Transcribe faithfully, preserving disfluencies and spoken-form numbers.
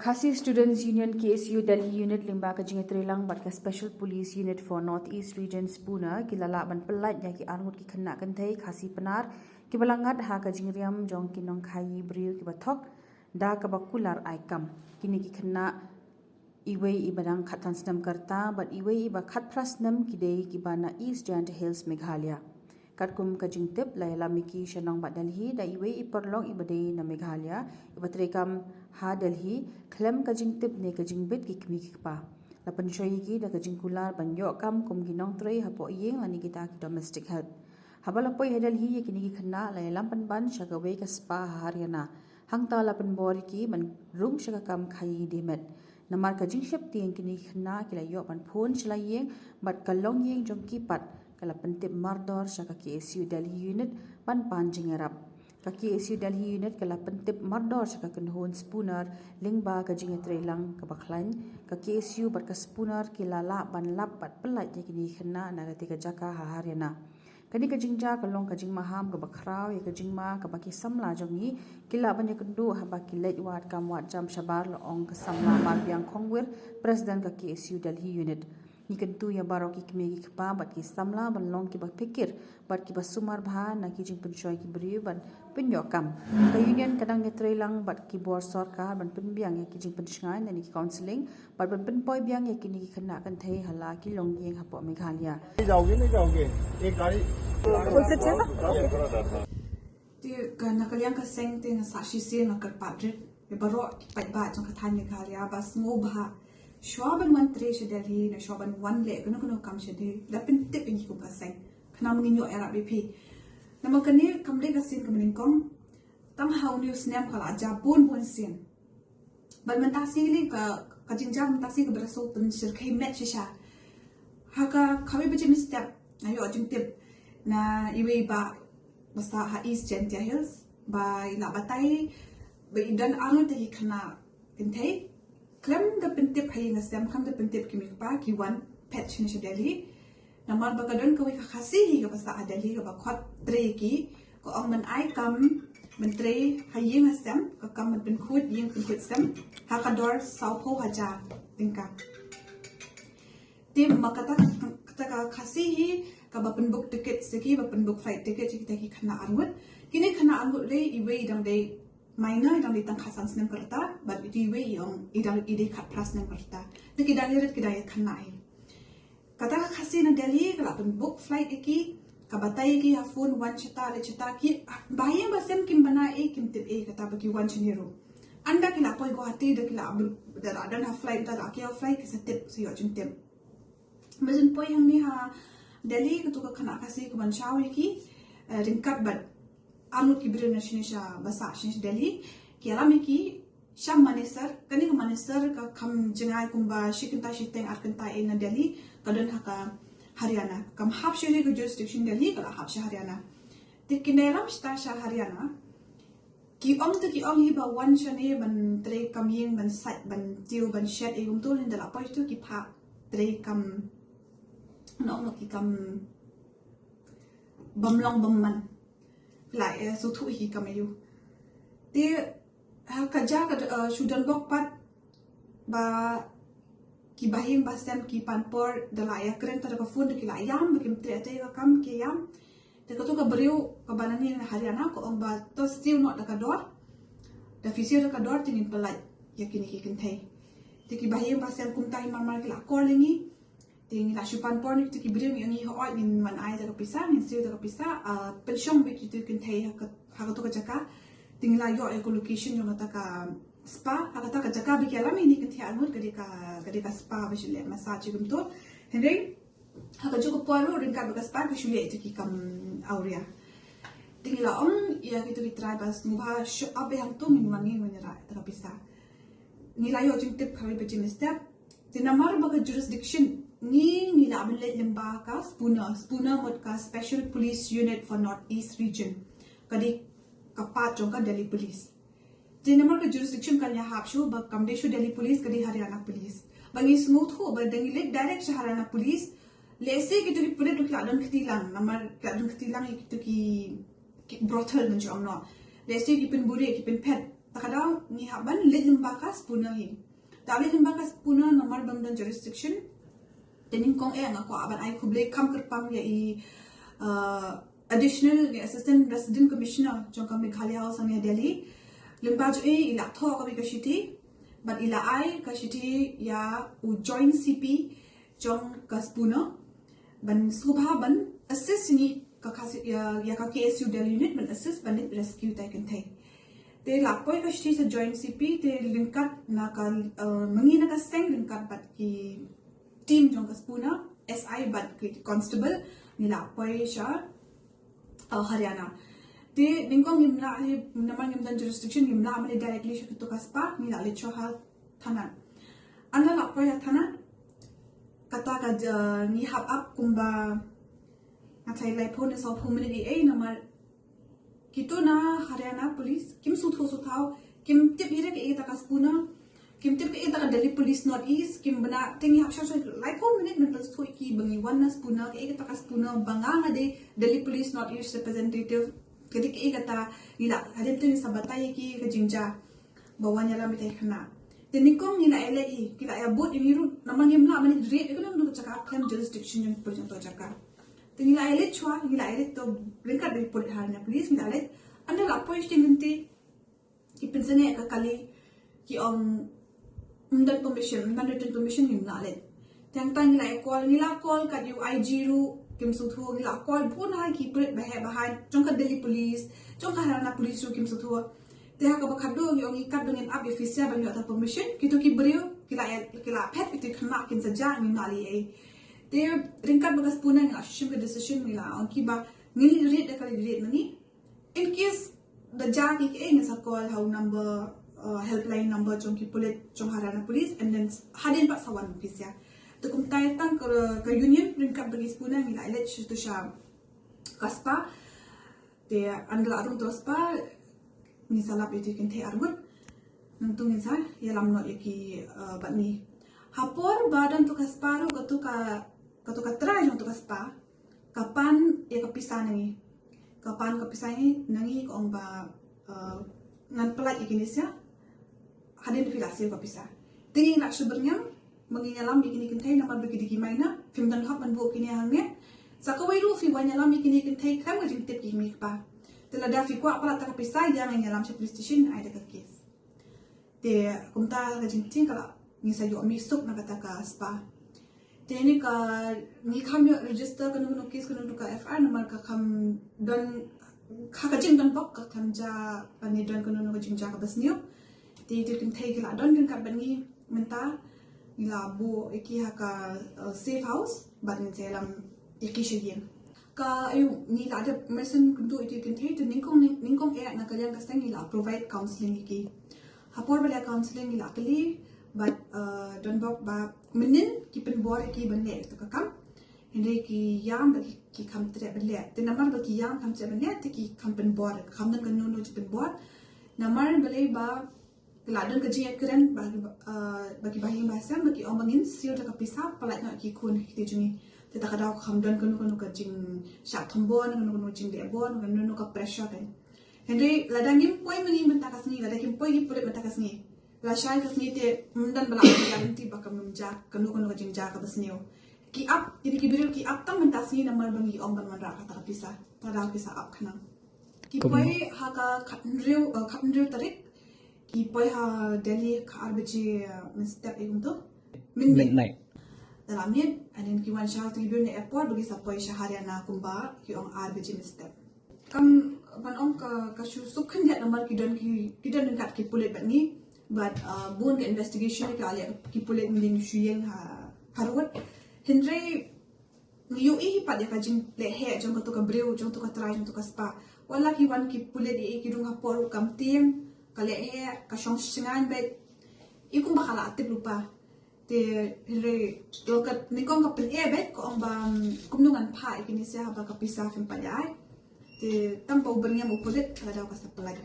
Khasi Students Union K S U Delhi Unit lyngba ka jingïatreilang bad ka Special Police Unit for North East Region SPUNA ki la lah ban pyllait ïa ki arngut ki khynnah kynthei Khasi Pnar kiba la ngat ha ka jingriam jong ki nongkhaïi briew kiba thok da kaba kular ai kam. Kine ki khynnah, iwei iba dang khatsan snem ka rta bad iwei iba khatphra snem, ki dei kiba na East Jaintia Hills, Meghalaya. Katkum ka jingtip, la ïalam ïa ki sha nongbah Delhi da iwei i paralok iba dei na Meghalaya, iba treikam ha Delhi khlem ka jingtip ne ka jingbit ki kmie ki kpa. La pynshoi ïa ki da ka jingkular ban ïoh kam kum ki nongtrei hapoh ïing lane kita ki domestic help. Haba la poi ha Delhi ïa kine ki khynnah, la ïalam pynban sha kawei ka spa ha Haryana. Hangta la pynbor ïa ki ban rung sha ka kam khaïi dei met. Namar ka jingsheptieng, kine ki khynnah ki la ïoh ban phone sha la ïing bad ka longïing jong ki pat ka la pyntip mardor sha ka K S U Delhi Unit ban pan jingïarap. Ka K S U Delhi Unit ka la pyntip mardor sha ka kynhun SPUNA lyngba ka jingïatreilang kaba khlaiñ. Ka K S U bad ka SPUNA ki la lah ban lap bad pyllait ïa kine ki khynnah na katei ka jaka ha Haryana. Kane ka jingjia ka long ka jingmaham kaba khraw ïa ka jingma kaba ki samla jong ngi ki lah ban ïakynduh haba ki leit wad kam wad jam shabar, la ong ka samla Marbiang Khongwir, President ka K S U Delhi Unit. Ngi kyntu ïa baroh ki kmie ki kpa bad ki samla ban long kiba phikir bad kiba sumar bha na ki jingpynshoi ki briew ban pynïoh kam. Ka union ka dang ïatreilang bad ki bor sorkar ban pynbiang ïa ki jingpynshngaiñ lane ki counselling bad ban pynpoi biang ïa kine ki khynnah kynthei ha la ki longïing hapoh Meghalaya. नहीं जाओगे, नहीं जाओगे। एक गाड़ी। Te ka, na ka liang ka seng te nga sah shisien nga kyrpad rit ïa baroh ki paidbah jong ka thaiñ Meghalaya ba sngewbha, shwa ban wan trei sha Delhi ne shwa ban wan leh kano kano kam sha Delhi, da pyntip ïa ngi kum ka seng, khnang ba ngin ïoh ïarap ïa phi. Namar kane kam dei ka sien kaba nyngkong, tang ha une u snem ka la jia bun bun sien. Bad mynta shi lei ka, ka jingjia mynta shi kaba la shu pynshyrkhei met shisha. Ha ka kawei baje mynstep nga ïoh jingtip na iwei i bah ba sah ha East Jaintia Hills ba i la batai ba i don arngut ki khynnah kynthei, khlem da pyntip ha ïing ha sem, khlem da pyntip ki kmie ki kpa, ki wan phet shane sha Delhi. Namar ba ka don kawei ka Khasi hi kaba sah ha Delhi kaba khot trei ïa ki, ka ong ban ai kam ban trei ha ïing ha sem, ka kam ban pynkhuid ïing pynkhuid sem ha ka dor sawphew hajar tyngka. Te ma kata, kata ka Khasi hi kaba pynbook ticket sha ki, ba pynbook flight ticket sha kita ki khynnah arngut. Kine khynnah arngut lei, iwei i dang dei minor, i dang dei tang khatsan snem ka rta, bad ito iwei i ong i dang, i dei khatphra snem ka rta. Te ki dang ïarit, ki dang ïakhynnah hi. Kata ka Khasi na Delhi ka la pynbook flight ïa ki, ka batai ïa ki ha phone, wan shata, leit shata, ki ba ïing ba sem kim bana ei, kim tip ei kata ba ki wan shane ruh. Ynda ki la poi Guwahati, da ki la, da la don ha flight, da la kiew flight, ki sa tip, sa ïoh jingtip. Ba jin poi hangne ha Delhi, katu ka khynnah Khasi ka ban shaw ïa ki, eh, ryngkat bad arngut ki briew na shane sha, ba sah shane sha Delhi, ki ïalam ïa ki sha Manesar. Kane ka Manesar ka kham jngai, kumba shi kynta shiteng ar kynta ei na Delhi, ka don ha ka Haryana. Kam hap shuh ha ka jurisdiction Delhi, ka la hap sha Haryana. Te ki ïalam shata sha Haryana. Ki ong te ki ong hi ba wan shane ban trei kam ïing, ban sait, ban tiew, ban shet, ei kumto, hynda la poi tu ki phah trei kam, noh noh, ki kam bym long bym man. La, eh, sngewthuh hi kam aïu. Te ha ka jaka, eh, shu don bok pat ba ki bahaïing bahasem, ki pan por, da la ïakren ta da ka phone, da ki la ïam ba kim treh ïa ka kam, ki ïam. Te katu ka briew kaba nangne na Haryana ka ong ba to siew noh da ka dor, da phi siew da ka dor te ngin pyllait ïa kine ki kynthei. Te ki bahaïing bahasem kumta hi mar mar ki la call ïa ngi. Te ngi la shu pan por na kitu ki briew, ngi ong, ngi hooid, ngin wan ai da ka pisa, ngin siew da ka pisa, ah, pynshong beit kitu ki kynthei ha ka, ha katu ka jaka. Te ngi la ïoh ïa ka location jong kata ka spa, ha kata ka jaka ba ki ïalam ïa kine ki kynthei arngut ka dei ka, ka dei ka spa ba shu leh massage kumto. Hynrei ha kajuh ka por ruh ryngkat bad ka spa ki shu leh ïa kitu ki kam awria. Te ngi la ong ïa kitu ki trai ba sngewbha shu ap beit hangto, ngin wan, ngin wan ïarap da ka pisa. Ngi la ïoh jingtip kawei baje mynstep. Te namar ba ka jurisdiction ngi, ngi la ban leit lyngba ka SPUNA, SPUNA mut ka Special Police Unit for North East Region. Ka dei ka part jong ka Delhi Police. Te namar ka jurisdiction kan ïahap shuh, ba kam dei shuh Delhi Police, ka dei Haryana Police. Ba ngi sngewthuh ba da ngi leit direct sha Haryana Police, lehse kitu ki pulit ruh ki la don kti lang, namar ki la don kti lang ïa kitu ki, ki brothel ngan shu ong noh. Lehse ki pynbuhrieh, ki pynphet. Ta ka daw ngi hap ban leit lyngba ka Spooner hi. Ta leit lyngba ka Spooner namar bym don jurisdiction. Te nyngkong eh nga kwah ban ai khublei kham kyrpang ïa i, uh, Additional, ïa Assistant Resident Commissioner jong ka Meghalaya House hangne Delhi. Lyngba jong i, i la thoh kawei ka shithi bad i la ai ka shithi ïa u Joint C P jong ka Spooner ban sngewbha ban assist ngi ka, ka, ïa, ïa ka K S U Delhi unit ban assist ban leit rescue ïa i kynthei. Te la poi ka shithi sha Joint C P, te ryngkat na ka, uh, mynta na ka seng ryngkat bad ki team jong ka Spooner, S I bad ki constable, ngi la poi sha, uh, Haryana. Te nyngkong ngim lah, namar ngim don jurisdiction, ngim lah ban leit directly sha katu ka spah, ngi la leit shuwa ha thana. Ynda la poi ha thana, kata ka, uh, ngi hap ap kumba nga tharai laiphew ne sawphew minit ei ei namar kito na Haryana Police kim sngewthuh sngewthaw, kim tip hi re kaei kata ka Spooner, kim tip kaei kata ka Delhi Police North East, kim bna, te ngi hap shuwa shuwa laiphew minit ban pynsngewthuh ïa ki ba ngi wan na Spooner, kaei kata ka Spooner, ba nga nga dei Delhi Police North East representative, ka dei kaei kata. Ngi la, hadien te ngi sa batai ïa ki ka jingjia ba wan ïalam ïa ita i khynnah. Te nyngkong ngi la ïaleit hi, ki la ïabud ïa ngi ruh, namar ngim lah ban ïa ried ïa kano kano ka jaka khlem jurisdiction jong ki pulit jong kata ka jaka. Te ngi la ïaleit shuwa, ngi la ïaleit to ryngkat bad ki pulit Haryana Police, ngi la ïaleit. Ynda la poi sha ki lynti, ki pynsangeh ïa ka kali, ki ong ym don permission, ym don written permission, ngim lah leit. Te hangta ngi la ïa call, ngi la call kat ïa u I G ruh, kim sngewthuh, ngi la call bun ha ki pulit baheh bahaiñ jong ka Delhi Police, jong ka Haryana Police ruh kim sngewthuh. Te ha kaba khatduh ngi ong ngi kat ba ngin ap ïa phi sha ban ïoh ta permission, kito ki briew ki la, ki la phet, kito ki khynnah kin sa jah, ngim lah leh ei. Te ryngkat bad ka Spooner ngi la shu shim ka decision, ngi la ong ki ba ngin leit ried da ka leit ried ma ngi. In case da jah ki kaei, ngin sa call ha u number, uh, helpline number jong ki pulit jong Haryana Police, and then hadien pat sa wan phi sha. Te kumta tang ka, ka union ryngkat bad ki Spooner ngi la leit sha tu sha ka spah. Te ynda la rung tu spah, ngi sa lap ïa ita i kynthei arngut. Nangtu ngin sa ïalam noh ïa ki, uh, bad ngi. Ha por ba don tu ka spah ruh, katu ka, katu ka trai jong tu ka spah ka pan ïa ka pisa na ngi. Ka pan ka pisa na ngi, ka ong ba, uh, ngan pyllait ïa kine sha hadien phi la siew ka pisa. Te ngi la shu byrngem ba ngin ïalam ïa kine ki kynthei namar ba ki dei ki minor, phim don hok ban buh kine hangne. Sa kawei ruh phi wan ïalam ïa kine ki kynthei khlem ka jingtip ki mei ki pa. Te lada phi kwah pyllait ta ka pisa, ïa ngan ïalam sha police station, ai da ka case. Te kumta ka jingtieng ka la, ngi sa ïoh mih suk na kata ka spah. Te ine ka, ngi kham ïoh register kano kano case, kano kano ka F I R namar ka kham don, ha ka jingdon bok ka kham jia ban ïa don kano kano ka jingjia kaba sniew. Te ita i kynthei ki la don ryngkat bad ngi mynta, ngi la buh ïa ki ha ka, uh, safe house bad ngin sa ïalam ïa ki sha ïing. Ka, aïu, ngi la dep message kyntu ïa ki kynthei, te nyngkong, nyngkong eh na ka liang ka seng ngi la provide counselling ïa ki. Ha por ba la counselling ngi la kylli bad, uh, don bok ba mynnin ki pynbor ïa ki ban leh ïa kata ka kam. Hynrei ki ïam ba ki, ki kham treh ban leh. Te namar ba ki ïam kham treh ban leh, te ki kham pynbor, kham don kano kano jingpynbor. Namar balei ba ki la don ka jingïakren ba ki, uh, ba ki bahaïing bahasem, ba ki ong ba ngin siew da ka pisa pyllait noh ïa ki khun ki kti jong ngi. Te ta ka daw kham don kano kano ka jingshah thombor, kano kano jingleh bor, kano kano ka pressure kan. Hynrei lada ngim poi ma ngi mynta ka sngi, lada kim poi ki pulit mynta ka sngi, lashai ka sngi te ym don ba la guarantee ba kam nym jia kano kano ka jingjia kaba sniew. Ki ap, kine ki briew ki ap tang mynta sngi namar ba ngi ong ban wanrah kata ka pisa. Ta ka daw ki sa ap khnang. Ki poi ha ka khathynriew, uh, khathynriew tarik. Ki poi ha Delhi ka ar baje, uh, mynstep, eh, kumto. Mynmiet. Midnight. Da la miet, and then ki wan sha, te ki don na airport ba ki sa poi sha Haryana kumba ki ong ar baje mynstep. Kam ban ong ka, ka shu suk khyndiat namar ki don ki, ki don ryngkat ki pulit bad ngi. Bad, uh, bun ka investigation ka leh ki pulit mynnin shu ïeng ha, ha road. Hynrei ngi ïohi pat ïa ka jingleh heh jong katu ka briew, jong katu ka trai, jong katu ka spah. Wat la ki wan ki pulit, ïa ki rung ha por ruh kam tieng, ka leh heh, ka shong shngaiñ beit. I kumba ka la tip lypa. Te hynrei, ïa ka nyngkong ka pyneh beit, ka ong ba, mm, kumno ngan phah ïa kine sha haba ka pisa phim pat ïa ai. Te tang ba u byrngem u pulit, ka la daw ka sa pyllait.